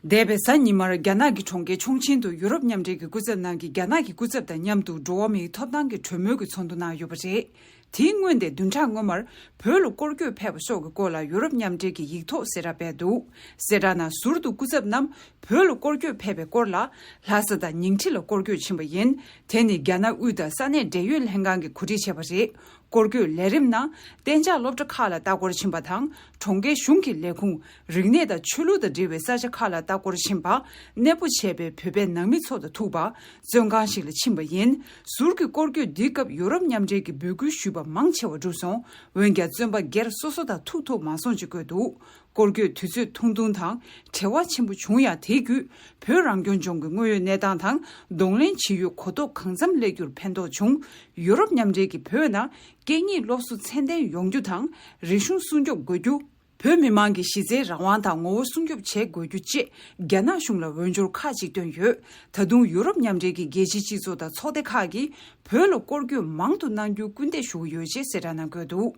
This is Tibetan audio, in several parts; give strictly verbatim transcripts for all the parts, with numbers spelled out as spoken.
འདས་པའི་གཟའ་ཉི་མར་རྒྱ་ནག་གི་གྲོང་ཁྱེར་ཁྲུང་ཆིང་དུ་ཡུ་རོབ་མཉམ་འབྲེལ་གྱི་སྐུ་ཚབ་ནང་གི་རྒྱ་ནག་གི་སྐུ་ཚབ་དང་མཉམ་དུ་འགྲོ་བ་མིའི་ཐོབ་ཐང་གི་གྲོས་མོལ་གྱི་ཚོགས་འདུ་གནང་ཡོད་པ་རེད། དེའི་སྔོན་ཏེ་བདུན་ཕྲག་སྔོན་མར་བོད་ལ་སྐོར་སྐྱོད་ཕེབས་པ་སོགས་ཀྱི་སྐོར་ལ་ཡུ་རོབ་མཉམ་འབྲེལ་གྱི་ཡིག་ཐོག་གསལ་བསྒྲགས་སྤེལ་འདུག་གསལ་བསྒྲགས་ནང་ཟུར་དུ་སྐུ་ཚབ་རྣམས་བོད་ལ་སྐོར་སྐྱོད་ཕེབས་པའི་སྐོར་ལ་ལྷ་ས་དང་ཉིང་ཁྲི་ལ་སྐོར་སྐྱོད་ཕྱིན་པ་ཡིན། དེ་ནི་རྒྱ་ནག་དབུས་དང་ས་གནས་འབྲེལ་ཡོད་ལྷན་ཁང་གིས་གོ་སྒྲིག་བྱས་པ་རེད། སྐོར་སྐྱོད་ལས་རིམ་ནང་གཏན་འཇགས་སློབ་གྲྭ་ཁག་ལ་ལྟ་སྐོར་ཕྱིན་པ་དང་། གྲོང་ཁྱེར་གཞུང་གི་ལས་ཁུངས། རིག་གནས་དང་ཆོས་ལུགས་དང་འབྲེལ་བའི་ས་ཆ་ཁག་ལ་ལྟ་སྐོར་ཕྱིན་པ། གནས་སྤོ་བྱས་པའི་བོད་པའི་ནང་མི་ཚོ་དང་ཐུག་པ། བཙོན་ཁང་ཞིག་ལ་ཕྱིན་པ་ཡིན། ཟུར་གྱི་སྐོར་སྐྱོད་འདིའི་སྐབས་ཡུ་རོབ་མཉམ་འབྲེལ་གྱི་འབོད་སྐུལ་ཞུས་པ་མང་ཆེ་བ་འགྲུབ་སོང་། འོན་ཀྱང་བཙོན་པ་སྒེར་སོ་སོ་དང་ཐུག་ཐུབ་མ་སོང་ཅེས་བཀོད་འདུག་སྐོར་སྐྱོད་དུས་ཚོད་ཐུང་ཐུང་དང་བྲེལ་བ་ཆེན་པོ་བྱུང་ཡང་། དེ་བརྒྱུད་བོད་རང་སྐྱོང་ལྗོངས་ཀྱི་དངོས་ཡོད་གནས་སྟངས་དང་གདོང་ལེན་བྱེད་ཡུལ་གོ་རྟོགས་གང་འཚམ་སླེབས་རྒྱུར་ཕན་ཐོགས་བྱུང་། ཡུ་རོབ་མཉམ་འབྲེལ་གྱིས་བོད་ནང་སྐད་གཉིས་སློབ་གསོ་ཚད་ལྡན་ཡོང་རྒྱུ་དང་། རིག་གཞུང་སྲུང་སྐྱོབ་དགོས་རྒྱུ། བོད་མི་མང་གི་གཞི་རྩའི་རང་དབང་དང་ངོ་བོ་སྲུང་སྐྱོབ་བྱེད་དགོས་རྒྱུ་བཅས་རྒྱ་ནག་གཞུང་ལ་འོས་སྦྱོར་ཁག་ཅིག་བཏོན་ཡོད། ད་དུང་ཡུ་རོབ་མཉམ་འབྲེལ་གྱི་རྒྱལ་སྤྱིའི་སྤྱི་ཚོགས་དང་ཚོགས་སྡེ་ཁག་གིས་བོད་ལ་སྐོར་སྐྱོད་མང་དུ་གནང་རྒྱུའི་སྐུལ་འདེད་ཞུ་གི་ཡོད་ཅེས་གསལ་བསྒྲགས་ནང་བཀོད་འདུག་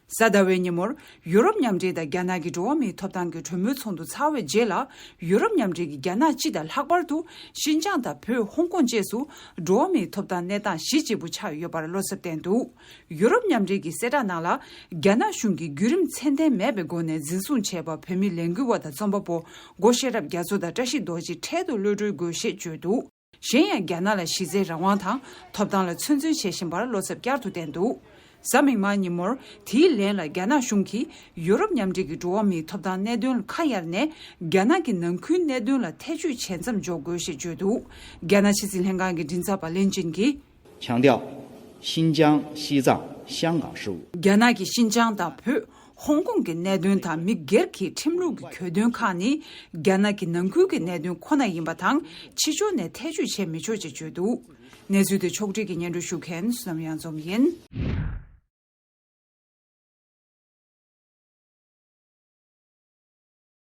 གཟའ་ཟླ་བའི་ཉིན་མོར་ཡུ་རོབ་མཉམ་འབྲེལ་དང་རྒྱ་ནག་གི་འགྲོ་བ་མིའི་ཐོབ་ཐང་གི་གྲོས་མོལ་ཚོགས་འདུ་ཚར་བའི་རྗེས་ལ། ཡུ་རོབ་མཉམ་འབྲེལ་གྱིས་རྒྱ་ནག་སྤྱི་དང་ལྷག་པར་དུ་ཤིན་ཅང་དང་བོད། ཧོང་ཀོང་བཅས་སུ་འགྲོ་བ་མིའི་ཐོབ་ཐང་གནས་སྟངས་གཞི་གཅིག་པུ་ཆགས་ཡོད་པར་བློ་འཚབ་བསྟན་འདུག་ཡུ་རོབ་མཉམ་འབྲེལ་གྱི་གསལ་བསྒྲགས་ནང་ལ། རྒྱ་ནག་གཞུང་གིས་བརྒྱུད་རིམ་ཚད་ལྡན་མེད་པའི་སྒོ་ནས་འཛིན་བཟུང་བྱས་པ་བོད་མི་ལས་འགུལ་བ་དང་རྩོམ་པ་པོ་སྒོ་ཤེས་རབ་རྒྱ་མཚོ་དང་བཀྲ་ཤིས་རྡོ་རྗེ་འཕྲལ་དུ་གློད་གྲོལ་དགོས་ཞེས་བརྗོད་འདུག་གཞན་ཡང་རྒྱ་ནག་ལ་གཞི་རྩའི་རང་དབང་དང་ཐོབ་ཐང་ལ་ཚོད་འཛིན་བྱེད་བཞིན་པར་བློ་འཚབ་བསྐྱར་དུ་བསྟན་འདུག་གཟའ་མིག་དམར་ཉིན་མོར་དེའི་ལན་ལ་རྒྱ་ནག་གཞུང་གིས་ཡུ་རོབ་མཉམ་འབྲེལ་གྱི་འགྲོ་བ་མིའི་ཐོབ་ཐང་གནད་དོན་ལ་ཁ་གཡར་ནས། རྒྱ་ནག་གི་ནང་ཁུལ་གནད་དོན་ལ་ཐེ་བྱུས་བྱེད་མཚམས་འཇོག་དགོས་ཞེས་བརྗོད་འདུག་རྒྱ་ནག་ཕྱི་སྲིད་ལྷན་ཁང་གི་མགྲིན་ཚབ་པ་ལིན་ཅིན་གྱིས། 强调新疆、西藏、香港事务། རྒྱ་ནག་གིས་ཤིན་ཅང་དང་བོད། ཧོང་ཀོང་གི་གནད་དོན་དང་མི་སྒེར་གྱི་ཁྲིམས་ལུགས་ཀྱི་གྱོད་དོན་ཁག་ནི། རྒྱ་ནག་གི་ནང་ཁུལ་གྱི་གནད་དོན་ཁོ་ན་ཡིན་པ་དང་། ཕྱི་ཕྱོགས་ནས་ཐེ་བྱུས་བྱེད་མི་ཆོག་ཅེས་བརྗོད་འདུག་གནས་ཚུལ་དེ་ཕྱོགས་སྒྲིག་གིས་སྙན་སྒྲོན་ཞུ་མཁན་བསོད་ནམས་གཡང་འཛོམས་ཡིན།